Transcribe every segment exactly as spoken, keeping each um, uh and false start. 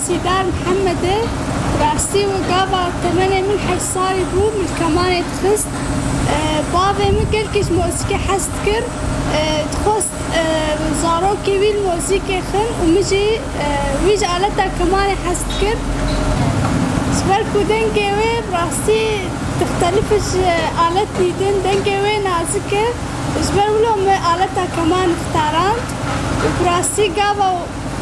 Sîdar Mihemedê, rastî û gava temenê min heşt salî bû, min kemanê dixist. E, bavê min gelkî ji muzîkê hez dikir. E, dixwest, e, zarokê wî li muzîkê xin û min jî, e, wî ji aleta kemanê hez dikir. Ji ber ku dengê wê bi rastî dixtelif ji aletî din, dengê wê nazik e. Ji ber wilo min aleta keman ixtarand û bi rastî gava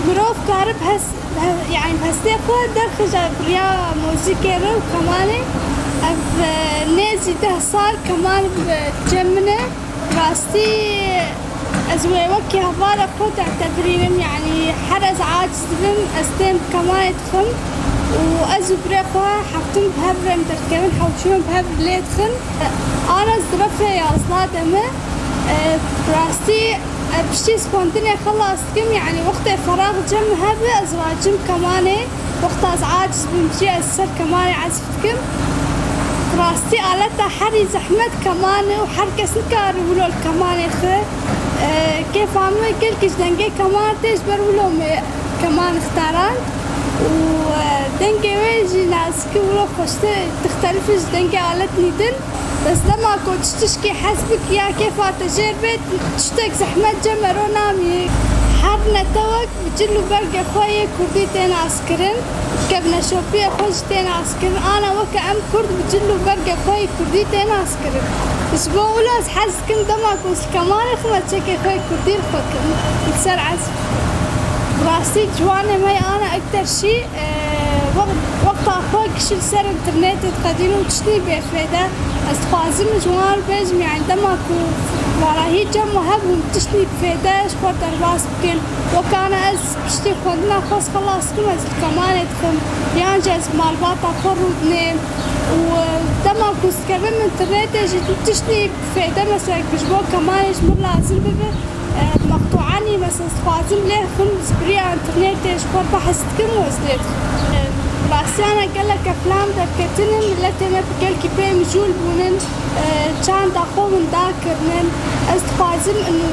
mirov karib hes-, he-, yanî hestê xwe derxije bi riya muzîkê re û kemanê. Ev, e, nêzî deh sal keman bi cem min e. Rastî ez wê wekî hevala xwe tehtebirînim, yanî her ez aciz dibim, ez tên bi kemanê dixim û ez û birê xwe heftin bi hev re em derkevin, hewşûn bi hev lê dixin. Ana ez di refê yazdeh de me. E, rastî, e, piştî ez xwendinê xelas dikim, yanî wextê ferax cem min hebe, ez racim kemanê. Wexta ez aciz bim jî ez ser kemanê ezf dikim. Rastî aleta herî zehmet keman e û her kes nikare wilo li kemanê xwe. E, kêfa min gelkî ji dengê keman tê, ji ber wilo min keman ixtarand û, e, dengê wê jî nazik e, wilo xweştir, dixtelif ji dengê aletnî din. Bes dema ku tu tişkî hez bikî ya kêfa te jêr bê, tiştek zehmet cem ero namî. Her netewek bi cil û bergê xwe yê kurdî tê naskirin, kevneşopiyê xwe jî tê naskirin. Ana weke em kurd bi cil û bergê xwe yê kurdî tê naskirin. Ji bo wilo ez hez dikim dema ku ez li kemanê xim ez çekê xwe yê kurdî li xwe kirim. Li ser ez bi rastî ciwanê me yê ana Ekter Şî. Ee, wext-, wexta xwe kişî li ser înternetê diqedîne û tiştî bêfêde. Ez dixwazim ji wan re bêjim, yanî dema ku valahî cem û hebûn tiştî bifêde ji xwe derbas bikin. Wekana ez piştî xwendina xwe ez xelas kim, ez li kemanê dixim. Yan jî ez malbata xwe rûdinêm. Û, e, dema ku ez dikevim înternetê jî tiştî bifêde, mesela ku ji bo kemanê ji min lazim bibe, e, meqtûanî, mesela, ez dixwazim lê xim, ji biriya înternetê ji xwe behs dikim û ez lê dixim. E, rastiyana gelek eflam derketine, miletê me bi gelkî pê mijûl bûnin, e, çanda xwe winda kirinin. Ez dixwazim inu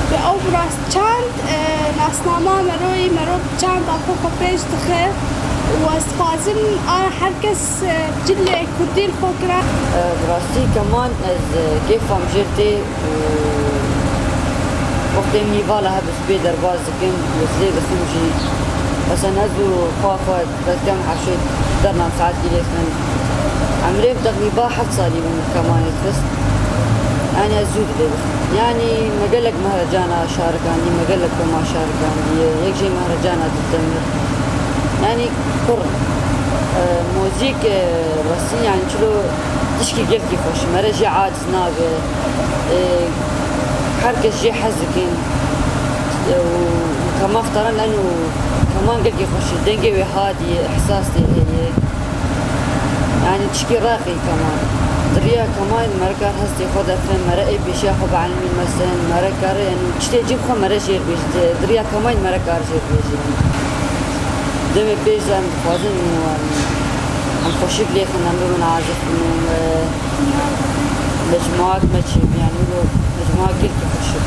bi ew bi rast çand, e, nasnama meroyî, mero bi çanda xwe xwe pêş dixe û ez dixwazim a her kes, e, cilê kurdî li xwe kira. E, bi rastî keman ez, e, kêfa min jê tê. Wextê min îvala hebe ez pê derbas dikim, ez lê dixim jî. Mesela ez û xwe xwe destkem hevşê derna saetî lê dixin. Emrê min teqrîba heft salî bû min kemanê dixist. Yanî ez zû dilê dixim. Yanî me gelek mehrecana şarikandî, me gelek koma şarikandî, yek jê mehrecana Dildemir. Yanî pir, e, muzîk, e, resî, yanî çilo tişkî gelkî xweş, mere jê aciz nabe. E, her kes jê hez dikin. E, û keman ixtaran eno keman gelkî xweş e. Dengê wê hadî ye, ihsas tê heye. Yanî tişkî reqî keman. Di riya keman mere kar hestê xwe derxin, mere ê pêşiya xwe bielmîn, meselen, mere kare, yanî tiştê cî xwe mere jêr bêjin. Di, di riya keman mere kar jêr bêjin. Demê pêş de em dixwazin, em xweşik lêxin, em bibin azif û, e, mecmuak me çêbû, yanî wilo mecmuak gelkî xweşik.